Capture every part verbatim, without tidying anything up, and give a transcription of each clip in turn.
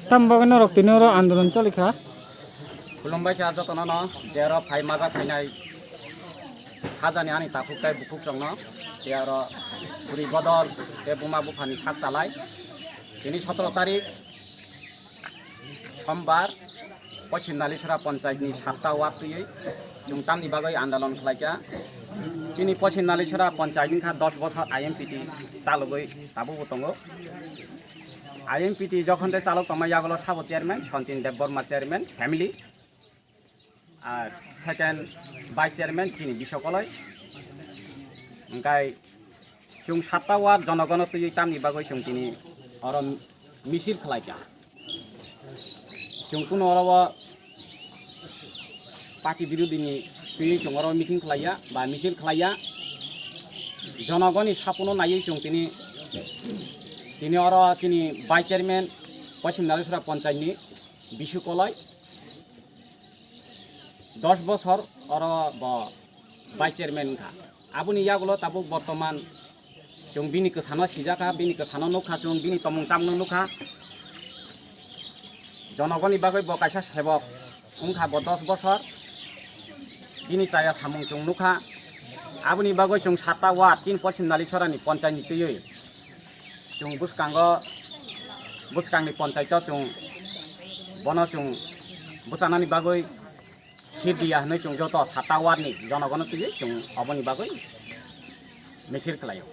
Tamo bagwi norok tini oro andolon chalikha. Khulumbai kha jotono no, je oro phai maja phainai khajani ani takhuk tei bukhuk chwngno, je oro bwrwi bodol tei buma buphani sak chalai. Tini sotoro tarik Sombar, Poschim Nalisora Panchayat ni satta ward twiwi chwng tamni bagwi andolon khlaikha. Chini Poschim Nalisora Panchayat wngkha dos bosor I M P T chalogwi tabukbo tongo. I M P T jokhon tei chalok tongma yagulo sabo chairman Sontin Debbarma chairman family. Ar second vice chairman chini Biswakoloi. Hwnkhe chwng satta ward jonogono twiwi tamni bagwi chwng tini oro misil khlaikha. Chwng kunu oro o party birodhini twiwi chwng oro meeting khlaiya ba misil khlaiya. Jonogoni sapono naiwi chwng tini, tini oro chini vice chairman Poschim Nalisora Panchayat ni Biswakoloi. Dos bosor oro bo vice chairman wngkha. Aboni yagulo tabuk bortoman chwng bini kwsano sijakha, bini kwsano nukha chwng, bini tongmung chamungno nukha. Jonogoni bagwi bo kaisa sebok wngkha bo dos bosor. Bini chaya samung chwng nukha. Aboni bagwi chwng satta ward chini Poschim Nalisorani Panchayat ni twiwi chwng bwskango, bwskangni Panchayat o chwng bono chwng bwchanani bagwi seat diya hwnwi chwng joto satta ward ni jonogono twiwi chwng oboni bagwi misil khlaio.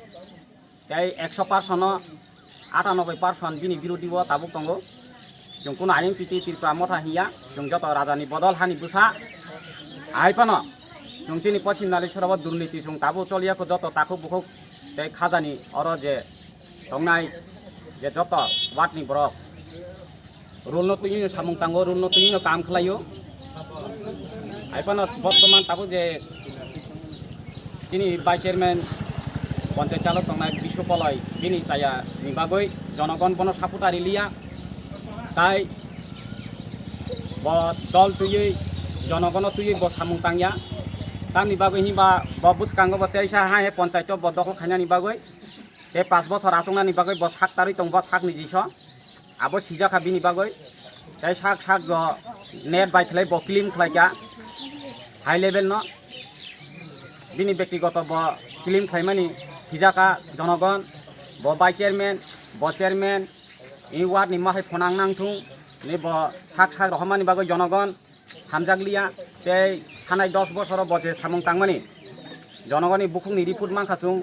Tei ekso percent no atanoboi percent bini birodhi o tabuk tongo. Chwng kunu I M P T Tripura Motha hiya, chwng joto raja ni bodol hani bwsa. Hai phano chwng chini Poschim Nalisora o durniti chwng tabuk choliya kho, joto takhuk bukhuk tei khajani oro je tongnai je joto ward ni borok rule no twiwi no samung tango, rule no twiwi no kam khlaio. Hai phano bortoman tabuk je chini vice chairman Panchayat chalok tongnai Biswakoloi bini chaya ni bagwi jonogon bono support riliya. Tai bo dol twiwi jonogono twiwi bo samung tangya. Tamni bagwi hinba bo bwskango bo teisa hai hai Panchayat o bo dokhol khainani bagwi. Tei pash bosor achuknani bagwi bo sak tarwi tong, bo sakni jiso. Abo sijakha bini bagwi. Tei sak sak bo net bai khlai bo claim khlaikha high level no. Bini bektigoto bo claim khlaimani sijakha jonogon, bo vice chairman, bo chairman, i ward ni mahai phonang nangthung, ni bo sak sak rohormani bagwi jonogon hamjakliya. Tei thanai dos bosoro bo je samung tangmani jonogoni bukhukni report mankha chwng.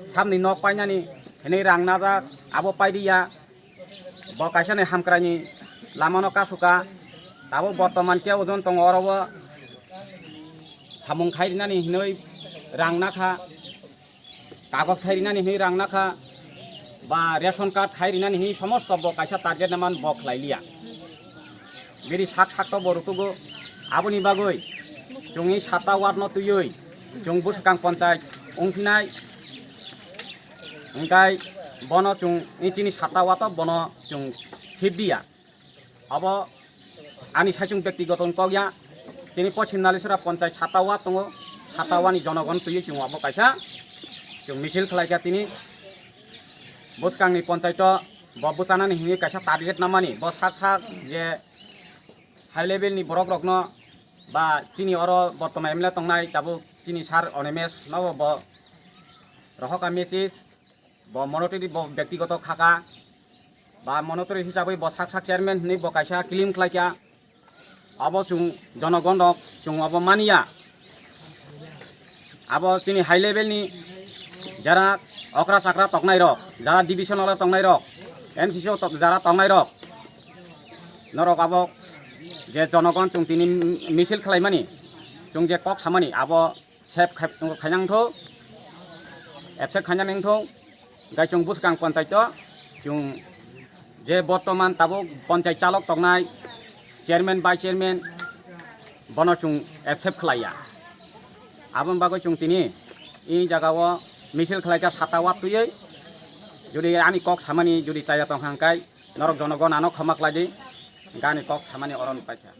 Samni nok painani hinwi rang najak, abo pairiya. Bo kaisani hamkraini lamano kasuka. Tabuk bortoman khe ojon tongo oro o samung khai rinani hinwi rang nakha, kagoj khai rinani hinwi rang nakha, ba ration card khai rinani hinwi somosto bo kaisa target naman bo khlai liya. Bini sak sak to bo rutugo. Aboni bagwi chwngni satta ward no twiwi chwng bwswkang panchayat wngphinai. Hwnkhe bono chwng, chini satta ward o bono chwng seat diya. Abo ani saichung bektigoto wng kok ya. Chini Poschim Nalisora panchayat satta ward tongo. Satta ward ni jonogon twiwi chwng abo kaisa chwng misil khlaikha tini. Bwskangni panchayat o bo bwchanani hinwi kaisa target namani. Bo sak sak je high level ni borok rokno ba chini oro bortoman M L A tongnai tabuk chini sir Animesh no bo rohorkha message, bo monetary bo bektigoto khaka ba monetary hisabwi bo sak sak chairman hinwi bo kaisa claim khlaikha. Abo chwng jonogon rok chwng abo maniya. Abo chini high level ni jara okra chakra toknai rok, jara divisional o tongnai rok, M C C o tok-, jara tongnai rok, norok abo je jonogon chwng tini misil khlaimani, chwng je kok samani abo sep khai-, khainang thok, absent khainang thok. Hwnkhe chwng bwskang panchayat o chwng je bortoman tabuk panchayat chalok tongnai chairman, vice chairman, bono chwng accept khlaiya. Aboni bagwi chwng tini i jaga o misil khlaikha satta ward twiwi. Jodi ani kok samani jodi chaya tongkha hwnkhe norok jonogon ano khama khlai di. Hwnkhe ani kok samani oro paikha.